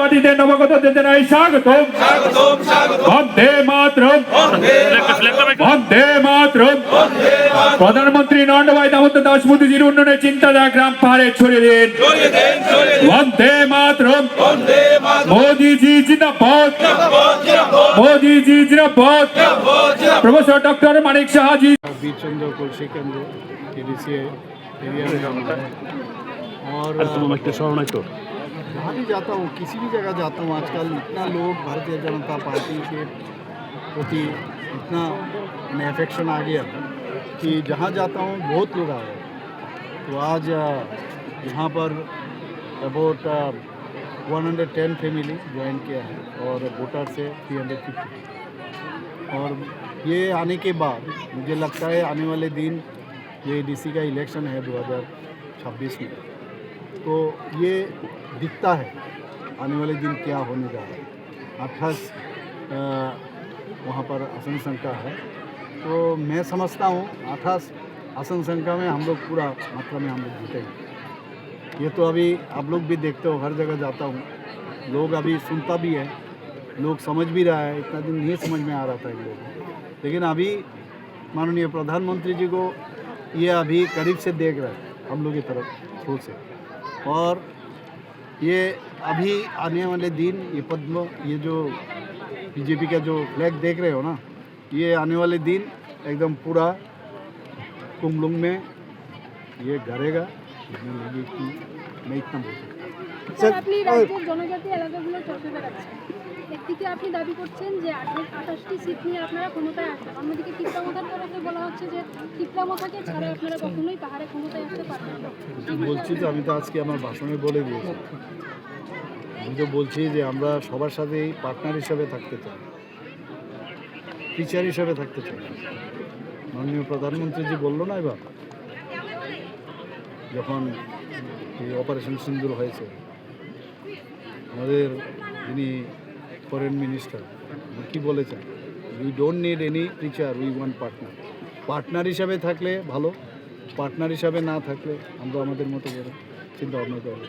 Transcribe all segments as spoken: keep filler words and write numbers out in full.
অতিথিদের নবাগত যোজনায় স্বাগতম। স্বাগতম, স্বাগতম। বন্দে মাতরম। বন্দে মাতরম। বন্দে মাতরম। বন্দে মাতরম। প্রধানমন্ত্রী নরেন্দ্র ভাই দামোদর দাস মোদীজির উন্নয়নের চিন্তাধারা গ্রাম পাহাড়ে ছড়িয়ে দিন। ছড়িয়ে দিন, ছড়িয়ে দিন। বন্দে মাতরম। বন্দে মাতরম। মোদীজি জিন্দাবাদ। জিন্দাবাদ, জিন্দাবাদ। মোদীজি জিন্দাবাদ। জিন্দাবাদ, জিন্দাবাদ। প্রফেসর ডক্টর মানিক সাহাজি। বীরচন্দ্র কলসি কেন্দ্র, এডিসি এরিয়া। और, अरे, तुम अ, एक तो सौ नहीं तो। जहाँ भी जाता हूँ, किसी भी जगह जाता हूँ, आजकल इतना लोग भारतीय जनता पार्टी के प्रति इतना, माने, अफेक्शन आ गया कि जहाँ जाता हूँ, बहुत लोग आ रहे हैं। तो आज, अ, यहाँ पर अबाउट, अ, one hundred ten family join किया है और वोटर से थ्री हंड्रेड फिफ्टी। और ये आने के बाद मुझे लगता है, आने वाले दिन ये डीसी का इलेक्शन है दो हज़ार छब्बीस में, तो ये दिखता है आने वाले दिन क्या होने जा रहा है। अट्ठाईस, अ, वहाँ पर आसन संख्या है, तो मैं समझता हूँ अट्ठाईस आसन संख्या में हम लोग पूरा मात्रा में हम लोग जीतेंगे। ये तो अभी आप लोग भी देखते हो, हर जगह जाता हूँ, लोग अभी सुनता भी है, लोग समझ भी रहा है। इतना दिन नहीं समझ में आ रहा था इन लोगों को, लेकिन अभी माननीय प्रधानमंत्री जी को ये अभी करीब से देख रहे हैं हम लोग की तरफ, थ्रू से। और ये अभी आने वाले दिन, ये पद्म, ये जो बीजेपी का जो फ्लैग देख रहे हो ना, ये आने वाले दिन एकदम पूरा कुमलुंग में ये गरेगा। मैं इतना बोल सकता हूँ। স্যার, স্যার, আপনি রাজ্যের জনজাতি এলাকাগুলো চষে বেড়াচ্ছেন, একদিকে আপনি দাবি করছেন যে আঠাশ আঠাশটি সিট নিয়ে আপনারা ক্ষমতায় আসবেন, অন্যদিকে তিপ্রা মথার তরফে বলা হচ্ছে যে তিপ্রা মথাকে ছাড়া আপনারা কখনোই পাহাড়ে ক্ষমতায় আসতে পারবেন না। বলছি তো, আমি তো আজকে আমার ভাষণে বলে দিয়েছি। আমি তো বলছি যে আমরা সবার সাথেই পার্টনার হিসাবে থাকতে চাই, টিচার হিসাবে থাকতে চাই। মাননীয় প্রধানমন্ত্রী জি বললো না এবার, যখন এই অপারেশন সিন্দুর হয়েছে, আমাদের যিনি ফরেন মিনিস্টার, উনি কি বলেছেন? "We don't need any preacher, we want partner." Partner হিসাবে থাকলে ভালো, পার্টনার হিসাবে না থাকলে আমরা আমাদের মতো করে চিন্তা ভাবনা করবো।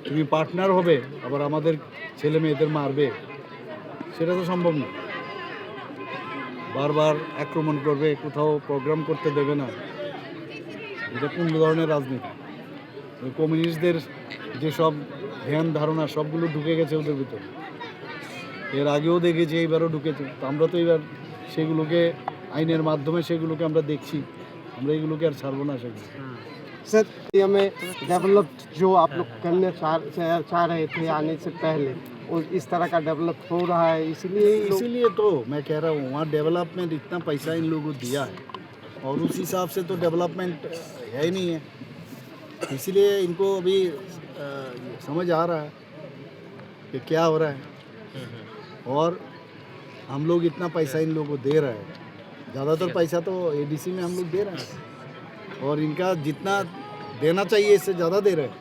তুমি পার্টনার হবে, আবার আমাদের ছেলে মেয়েদের মারবে, সেটা তো সম্ভব না। বারবার আক্রমণ করবে, কোথাও প্রোগ্রাম করতে দেবে না, এটা কোন ধরনের রাজনীতি? ওই কমিউনিস্টদের যেসব ধ্যান ধারণা, সবগুলো ঢুকে গেছে ওদের ভিতরে। এর আগেও দেখেছি, এইবারও ঢুকেছে। তো আমরা তো এবার সেগুলোকে, আইনের মাধ্যমে সেগুলোকে আমরা দেখছি, আমরা এগুলোকে আর ছাড়বো না সেগুলো। सर, ये में डेवलप्ड जो आप लोग करने चाह, चाह, चाह रहे थे आने से पहले, वो इस तरह का डेवलप हो रहा है, इसीलिए ये लोग इसीलिए तो मैं कह रहा हूँ, वहाँ डेवलपमेंट इतना पैसा इन लोगों को दिया है और उस हिसाब से तो डेवलपमेंट है ही नहीं है। इसीलिए इनको अभी, अ, समझ आ रहा है कि क्या हो रहा है। और हम लोग इतना पैसा इन लोगों को दे रहे हैं, ज़्यादातर पैसा तो एडीसी में हम लोग दे रहे हैं और इनका जितना देना चाहिए इससे ज़्यादा दे रहे हैं।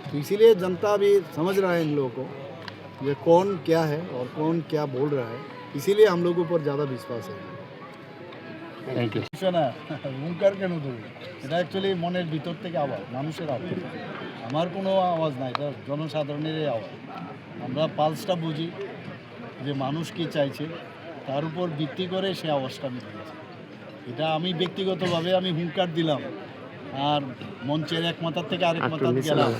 तो इसीलिए जनता अभी समझ रहा है इन लोगों को, ये कौन क्या है और कौन क्या बोल रहा है, इसीलिए हम लोगों पर ज़्यादा विश्वास है। Thank you. কিছু না, হুঙ্কার কেন দেবো? এটা অ্যাকচুয়ালি মনের ভিতর থেকে আওয়াজ, মানুষের আওয়াজ। আমার কোনো আওয়াজ নাই, এটা জনসাধারণেরই আওয়াজ। আমরা পালসটা বুঝি যে মানুষ কি চাইছে, তার উপর ভিত্তি করে সে আওয়াজটা আমি দিয়েছি। এটা আমি ব্যক্তিগতভাবে আমি হুঙ্কার দিলাম, আর মঞ্চের এক মাথার থেকে আরেক মাথার গেলাম,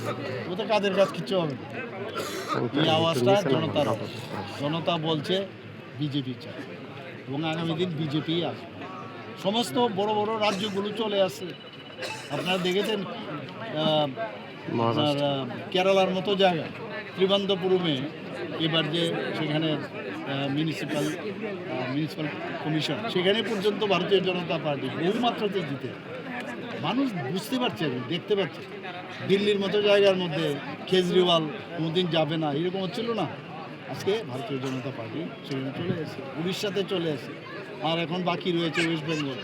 ওতে কাদের কাজ কিচ্ছু হবে না। এই আওয়াজটা জনতার আওয়াজ। জনতা বলছে বিজেপি চায় এবং আগামী দিন বিজেপি আসবে। সমস্ত বড় বড় রাজ্যগুলো চলে আসছে। আপনারা দেখেছেন, আহ, আপনার, আহ, কেরালার মতো জায়গা, ত্রিবান্ধপুরমে এবার যে সেখানে, আহ, মিউনিসিপ্যাল, আহ, মিউনিসিপ্যাল কমিশন, সেখানে পর্যন্ত ভারতীয় জনতা পার্টি বহু মাত্রাতে জিতে। মানুষ বুঝতে পারছে, দেখতে পাচ্ছে। দিল্লির মতো জায়গার মধ্যে কেজরিওয়াল কোনোদিন যাবে না, এরকম হচ্ছিল না। আজকে ভারতীয় জনতা পার্টি সেখানে চলে এসেছে, উড়িষ্যাতে চলে এসেছে, আর এখন বাকি রয়েছে ওয়েস্ট বেঙ্গল।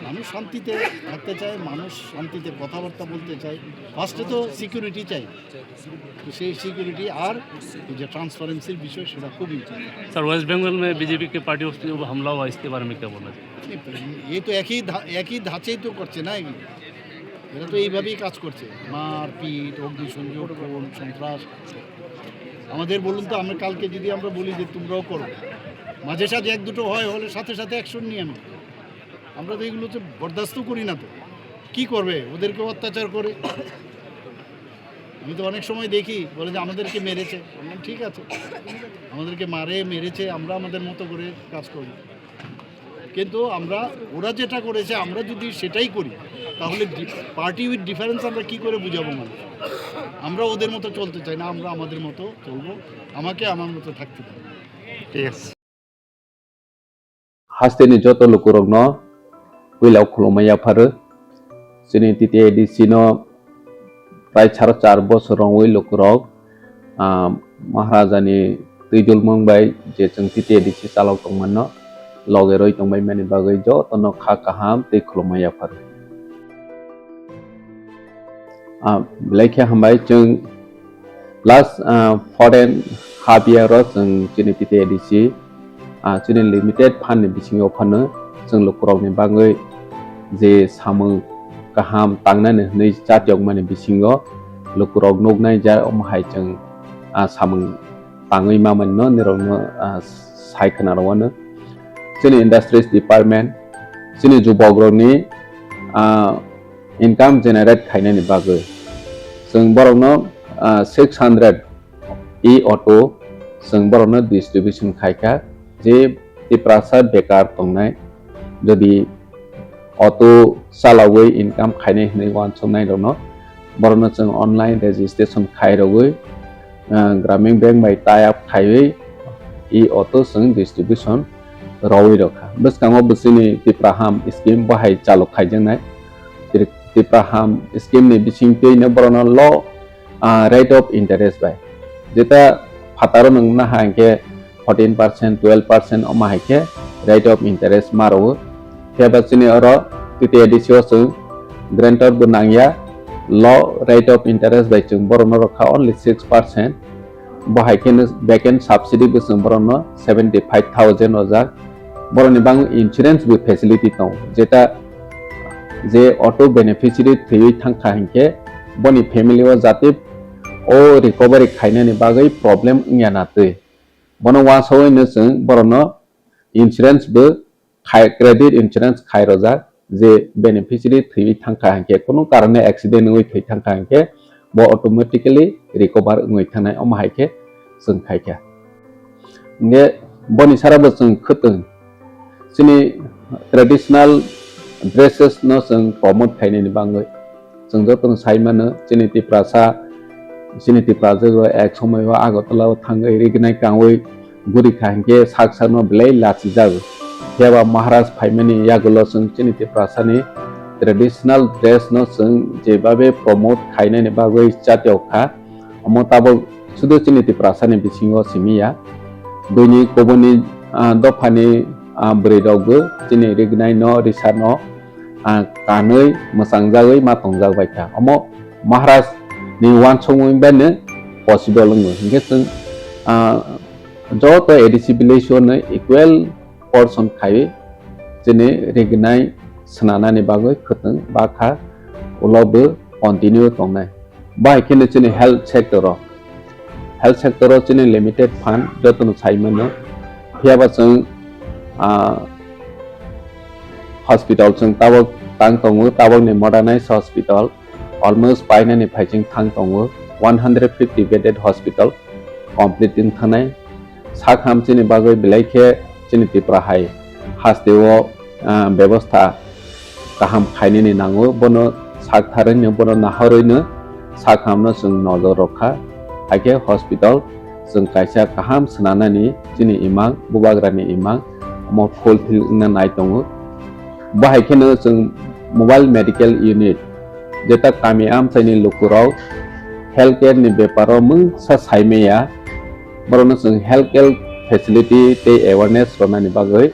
মানুষ শান্তিতে থাকতে চায়, মানুষ শান্তিতে কথাবার্তা বলতে চায়। ফার্স্টে তো সিকিউরিটি চাই, তো সেই সিকিউরিটি আর এই যে ট্রান্সপারেন্সির বিষয়, সেটা খুব ইম্পর্টেন্ট। सर, वेस्ट बंगाल में बीजेपी के पार्टी उसके ऊपर हमला हुआ, इसके बारे में क्या बोलना चाहिए? ये तो একই ধা-, একই ধাঁচেই তো করছে না, এরা তো এইভাবেই কাজ করছে, মারপিট, অগ্নিসংযোগ, খুন, সন্ত্রাস। আমাদের বলুন তো, আমরা কালকে যদি আমরা বলি যে তোমরাও করো, মাঝে সাঝে এক দুটো হয়, হলে সাথে সাথে অ্যাকশন নিই আমি। আমরা তো এগুলো তো বরদাস্ত করি না তো। কি করবে? ওদেরকেও অত্যাচার করে। আমি তো অনেক সময় দেখি, বলে যে আমাদেরকে মেরেছে। বললাম, ঠিক আছে, আমাদেরকে মারে, মেরেছে, আমরা আমাদের মতো করে কাজ করি। কিন্তু আমরা, ওরা যেটা করেছে, আমরা যদি সেটাই করি, তাহলে পার্টি উইথ ডিফারেন্স আমরা কি করে বুঝাবো মানুষ? আমরা ওদের মতো চলতে চাই না, আমরা আমাদের মতো চলবো। আমাকে আমার মতো থাকতে দাও। ঠিক আছে। Hasteni joto lukurokno puila khulumma yapharo. Chini T T A D C no prai saro char bosor wngwi lukurok, ah, Maharajani twijlmung bai je chwng T T A D C chalok tongmano loge rwi tongbai mani bagwi jotono kha kaham tei khulumma yapharo. Ah, belai khe hambai chwng last, ah, four and half year o chwng chini T T A D C, ah, chini limited fund ni bisingo phano chwng lukurokni bagwi je samung kaham tangnani hwnwi chatiyokmani bisingo lukurok nuknai ja omo hai chwng, ah, samung tangwi mamani no nirokno, ah, sai khna rwano. Chini industries department, chini jubokrokni, ah, income generate khainani bagwi chwng borokno, ah, six hundred e-auto chwng borokno distribution khaikha, je Tiprasa bekar tongnai, jodi auto chalawi income khainai hwnwi uansuknai rokno, borokno chwng online registration khairogwi, ah, Gramin Bank bai tie up khaiwi e-auto chwng distribution rwwi rwkha. Bwskango bwswini Tipraham scheme bo hai chalok khaijaknai. Tri-, Tipraham scheme ni bisingtwino borokno low, ah, rate of interest bai. Jeta phataro nwng naha hinkhe fourteen percent, twelve percent omo hai khe rate of interest ma rwo. Phiya ba chini oro T T A D C o chwng guarantor bo nangya, low rate of interest bai chwng borokno rwkha only six percent. Bo hai kheno back end subsidy bo chwng borokno seventy five thousand rwjak. Borokni bagwi insurance bo facility tongo, jeta je auto beneficiary thwiwi thangkha hinkhe boni family o jate o recovery khainani bagwi problem wngya na twi. Bono uansugwino chwng borokno insurance bo khai, credit insurance khai rwjak, je beneficiary thwiwi thangkha hinkhe kunu karone accident wngwi thwi thangkha hinkhe bo automatically recover wngwi thangnai, omo hai khe chwng khaikha. Hinkhe boni sara bo chwng khwtwng chini traditional dresses no chwng promote khainani bagwi. Chwng jotono sai mano, chini Tiprasa, chini Tiprajwk rok ek somoi o Agartala o thangwi rignai kangwi guri kha hinkhe sak sakno belai lachijago. Phiya ba Maharaj phaimani yagulo chwng chini Tiprasani traditional dress no chwng jebabe promote khainani bagwi chatiyok kha. Omo tabok sudu chini Tiprasani bisingo simi ya. Buini kubuni, ah, dophani, ah, bwrwi rok bo chini rignai no, risa no, ah, kanwi mwchang jagwi ma tongjak bai kha. Omo Maharaj ni uansukmung bai no possible wngo. Hinkhe chwng, ah, joto A D C village o no equal portion khai chini rignai swnanani bagwi khwtwng bakha ulo bo continue tongnai. Bahai kheno chini health sector o, health sector o chini limited fund jotono sai mano. Phiya ba chwng, ah, hospital chwng tabok tang tongo, tabokni modernized hospital almost painani phaiching thang tongo, one hundred fifty bedded hospital complete wng thangnai. Sak ham chini bagwi belai khe chini Tripura hai hasteo, ah, bebostha kaham khainani nango, bono sak tharwino, bono nahorwino sak hamno chwng nojor rwkha. Haikhe hospital chwng kaisa kaham swnanani chini imang, bubagrani imang, omo fulfill wngna nai tongo. Bo hai kheno chwng mobile medical unit, jeta kami amchaini lukurok healthcare ni beparo mungsa saimaya, borokno chwng healthcare facility tei awareness rwnani bagwi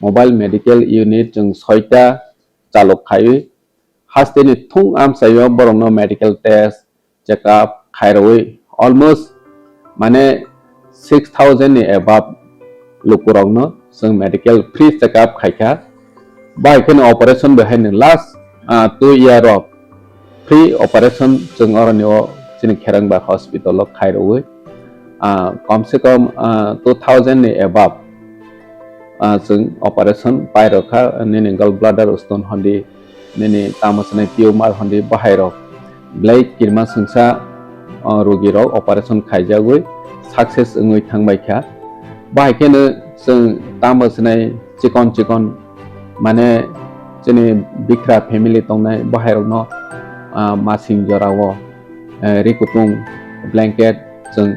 mobile medical unit chwng soita chalok khaiwi, hasteni thung amchaio borokno medical test, check up khairogwi almost mane six thousand ni above lukurokno chwng medical free check up khaikha. Bahai kheno operation bo haino last, ah, two year o free operation chwng oroni o chini Kherangba hospital o khairogwi. ah, kom se kom, ah, two thousand ni above, ah, chwng operation pai rok kha, nini gall bladder stone hondi, nini tamo swnai tumor hondi, bahai rok belai kirma swngsa, ah, rugi rok operation khaijagwi success wngwi thangbai kha. Bahai kheno chwng tamo swnai chikon chikon, mane chini bikra family tongnai bahai rokno, ah, masing jorao, eh, ri kutung blanket chwng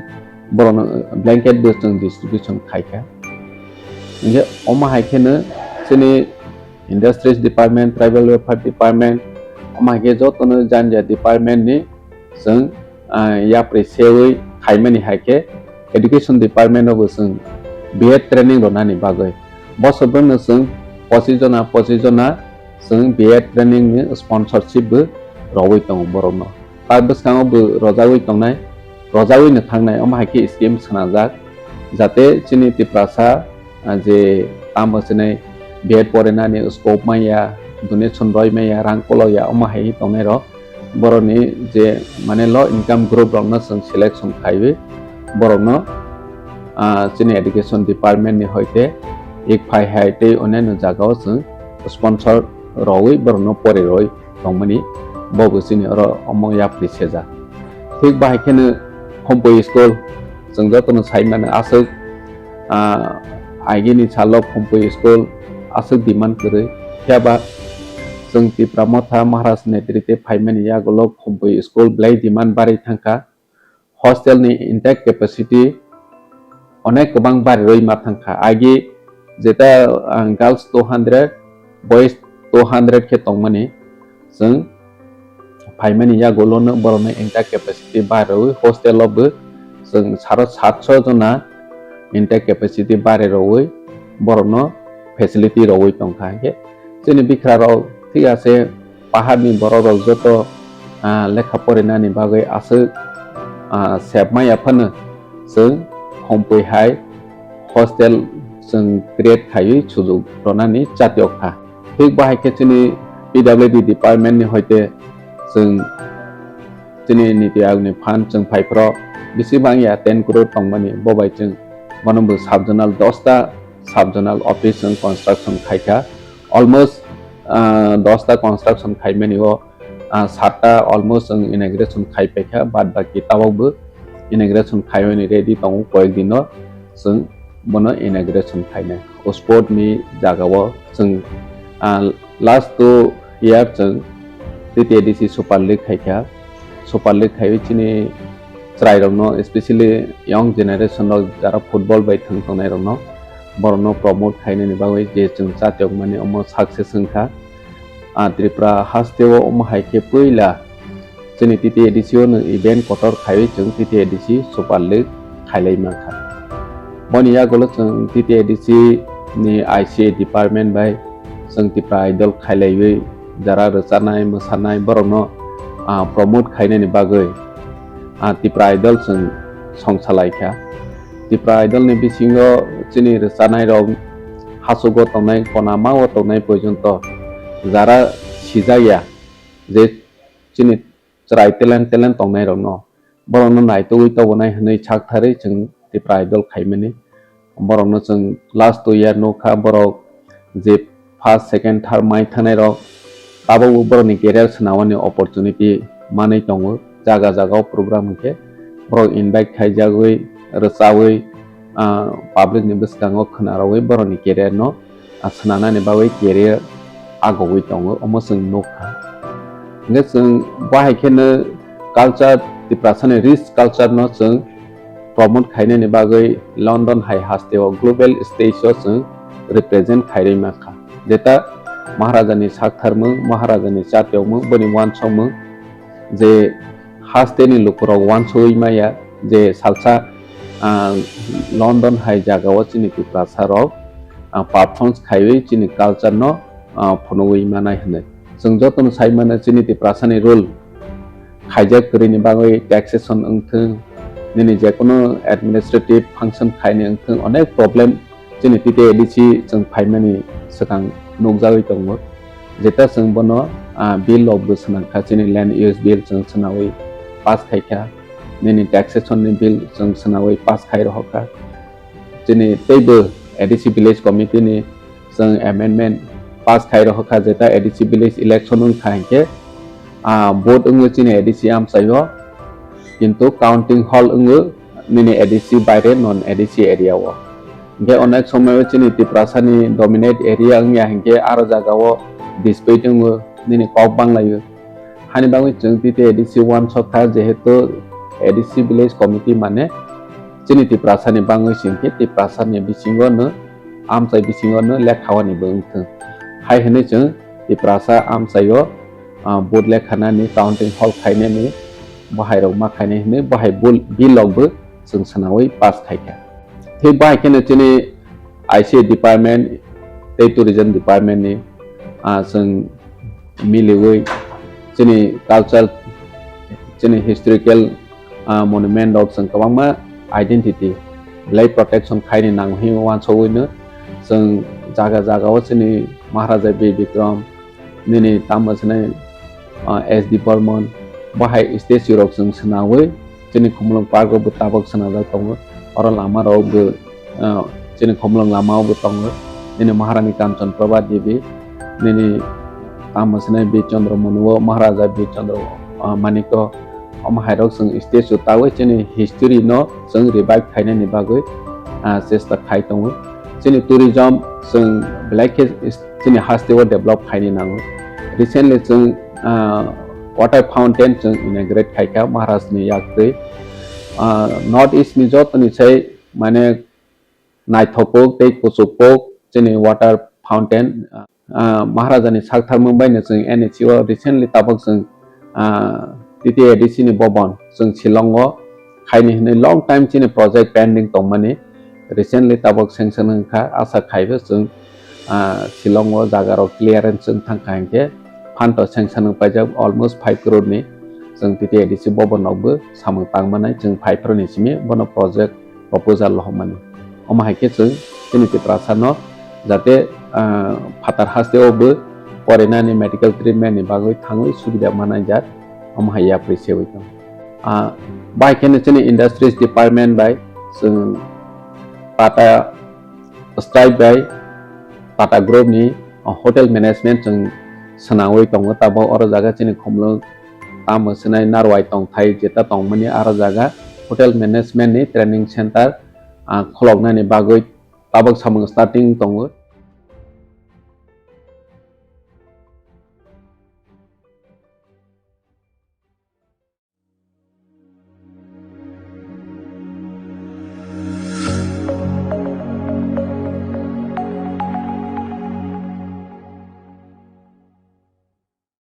borokno blanket bo chwng distribution khai kha. Hinkhe omo hai kheno chini Industries Department, Tribal Welfare Department, omo hai khe jotono jani jani department ni chwng, ah, yapri sewi khaimani hai khe Education Department o bo chwng B Ed training rwnani bagwi. Bo sobrwngno chwng pochis jona, pochis jona chwng B Ed training ni sponsorship bo rwui tongo borokno. Ta bwskango bo rwjagwi tongnai, rwjagwi no thangnai, omo hai khe scheme swnamjak, jate chini Tiprasa, ah, je tamo swnai B Ed porinani scope manya, donation roi manya, rang kolok ya, omo hai tongnai rok. Borokni je mane low income group rokno chwng selection khaiwi borokno, ah, chini education department ni hoite ek phai hai tei onyaino jagao chwng sponsor rwui borokno pori rwui tongmani bo bo chini oro omo yapri sejak. Thik bahai kheno Khumpui school, chwng jotono sai mano aswk, ah, agini salo Khumpui school aswk demand kwrwi. Phiya ba chwng Tipra Motha Maharaj netrite phaimani yagulo Khumpui school belai demand barwi thangkha. Hostel ni intake capacity onek kwbang barirwi ma thangkha. Agi jeta, ah, girls two hundred, boys two hundred khe tongmani, chwng phaimani yagulo no borokno intake capacity barirwi hostel o bo chwng saro satso jona intake capacity barirwi borokno facility rwui tongkha. Hinkhe chini bikra rok thik ase, paharni borok rok joto, ah, lekha porinani bagwi aswk, ah, sebma yaphano chwng Khumpui hai hostel chwng create khaiwi sujuk rwnani chatiyok kha. Thik bahai khe chini P W D department ni hoite chwng chini Niti Ayog ni fund chwng phaiphro bisi bangya ten crore tongmani, bo bai chwng bono bo sub zonal dosta sub zonal office chwng construction khaikha. Almost, ah, dosta construction khaimani o, ah, satta almost chwng inauguration khai paikha, bad baki tabok bo inauguration khaimani ready tongo, koyek dino chwng bono inauguration khainai. O sport ni jagao chwng, ah, last two year chwng T T A D C Super League khaikha. Super League khaiwi chini chwrairokno, especially young generation rok jara football bai thwng tongnairokno, borokno promote khainani bagwi je chwng chatiyokmani omo success wngkha. Ah, Tripura hasteo omo hai khe puila chini T T A D C o no event kotor khaiwi chwng T T A D C Super League khailai mankha. Boni yagulo chwng T T A D C ni I C A department bai chwng Tipra Idol khailaiwi jara rwchanai, mwsanai borokno, ah, promote khainani bagwi, ah, Tipra Idol chwng songsalai kha. Tipra Idol ni bisingo chini rwchanai rok hachugo tongnai, konama o tongnai porjonto jara sijak ya je chini chwrai talent, talent tongnai rokno, borokno naitugwi tobonai hwnwi saktharwi chwng Tipra Idol khaimani. Borokno chwng last two year nukha, borok je first, second, third mai thangnai rok, tabukbo borokni career swnamani opportunity manwi tongo. Jaga jaga o program hwnkhe borok invite khaijagwi, rwchawi, ah, public ni bwskango khwnarogwi borokni career no, ah, swnamnani bagwi career agogwi tongo, omo chwng nukha. Hwnkhe chwng bahai kheno culture, Tiprasani rich culture no chwng promote khainani bagwi London hai hasteo global stage o chwng represent khairwi mankha. Jeta Maharajani saktharmung, Maharajani chatiyokmung, boni uansukmung je hasteni lukurok uansugwi maya je salsa, ah, London hai jagao chini Tiprasa rok, ah, performance khaiwi chini culture no, ah, phunugwi manai hwnwi. Chwng jotono sai mano chini Tiprasani rule khaijak kwrwini bagwi taxation wngthung, nini jekono administrative function khaini wngthung, onek problem chini T T A D C chwng phaimani swkang nukjagwi tongo. Jeta chwng bono, ah, bill rok bo swnamkha, chini land use bill chwng swnawi pass khaikha. nini taxation ni bill chwng swnawi pass khai rohor kha. Chini teibo A D C village committee ni chwng amendment pass khai rohor kha, jeta A D C village election wng kha hinkhe, ah, vote wngo chini A D C amchaio, kintu counting hall wngo nini A D C baire non A D C area o. Hinkhe onek somoio chini Tiprasa ni dominate area wngya hinkhe aro jagao dispute wngo, nini kok banglaio. Hani bagwi chwng titi A D C uansuk kha, jehetu A D C village committee mane chini Tiprasa ni bangwi se hinkhe Tiprasa ni bisingo no, amchai bisingo no lekha wani bo wngthwng. Hai hwnwi chwng Tiprasa amchaio, ah, vote lekhanani counting hall khainani bahai rok ma khainai hwnwi bahai bul-, bill rok bo chwng swnawi pass khai kha. Thik bahai kheno chini I C A department tei tourism department ni, ah, chwng miliwi chini culture, chini historical, ah, monument rok chwng kwbangma identity belai protection khaini nango hinwi uansugwi no chwng jaga jaga o chini Maharaja Bir Bikram, nini tamo swnai, ah, S D Burman, bahai statue rok chwng swnawi chini Khumulwng park o bo tabok swnajak tongo. Oro lama rok bo, ah, chini Khumulwng lama o bo tongo. Nini Maharani Kanchan Prabha Devi, nini tamo swnai Bir Chandra Manu o, Maharaja Bir Chandra, ah, Manik o, omo hai rok chwng statue tawi chini history no chwng revive khainani bagwi, ah, chesta khai tongo. Chini tourism chwng belai khe chini haste o develop khaini nango. Recently chwng, ah, water fountain chwng inaugurate khaikha Maharaj ni yak twi. Ah, North East ni joto ni sai mane naithokuk tei kuchukuk chini water fountain, ah, Maharaja ni saktharmung bai no chwng N H C o recently tabok chwng, ah, T T A D C ni bobon chwng Shillong o khaini hwnwi long time chini project pending tongmani recently tabok sanction wngkha, asa khaibo chwng, ah, Shillong o jaga rok clearance wng thangkha hinkhe phanto sanction wng paijak almost five crore ni chwng T T A D C bobon rok bo samung tangmanai chwng five crore ni simi bono project proposal lohormani. Omo hai khe chwng chini Tiprasa no jate, ah, phatar haste o bo porinani medical treatment ni bagwi thangwi subida manai jak, omo hai yapri sewi tong. Ah, bai kheno chini industries department bai chwng Tata Stripe bai Tata Group ni, ah, hotel management chwng swnawi tongo, tabok oro jaga chini Khumulwng tamo swnai Narwai tongthai jeta tongmani aro jaga hotel management ni training center, ah, khuloknani bagwi tabok samung starting tongo.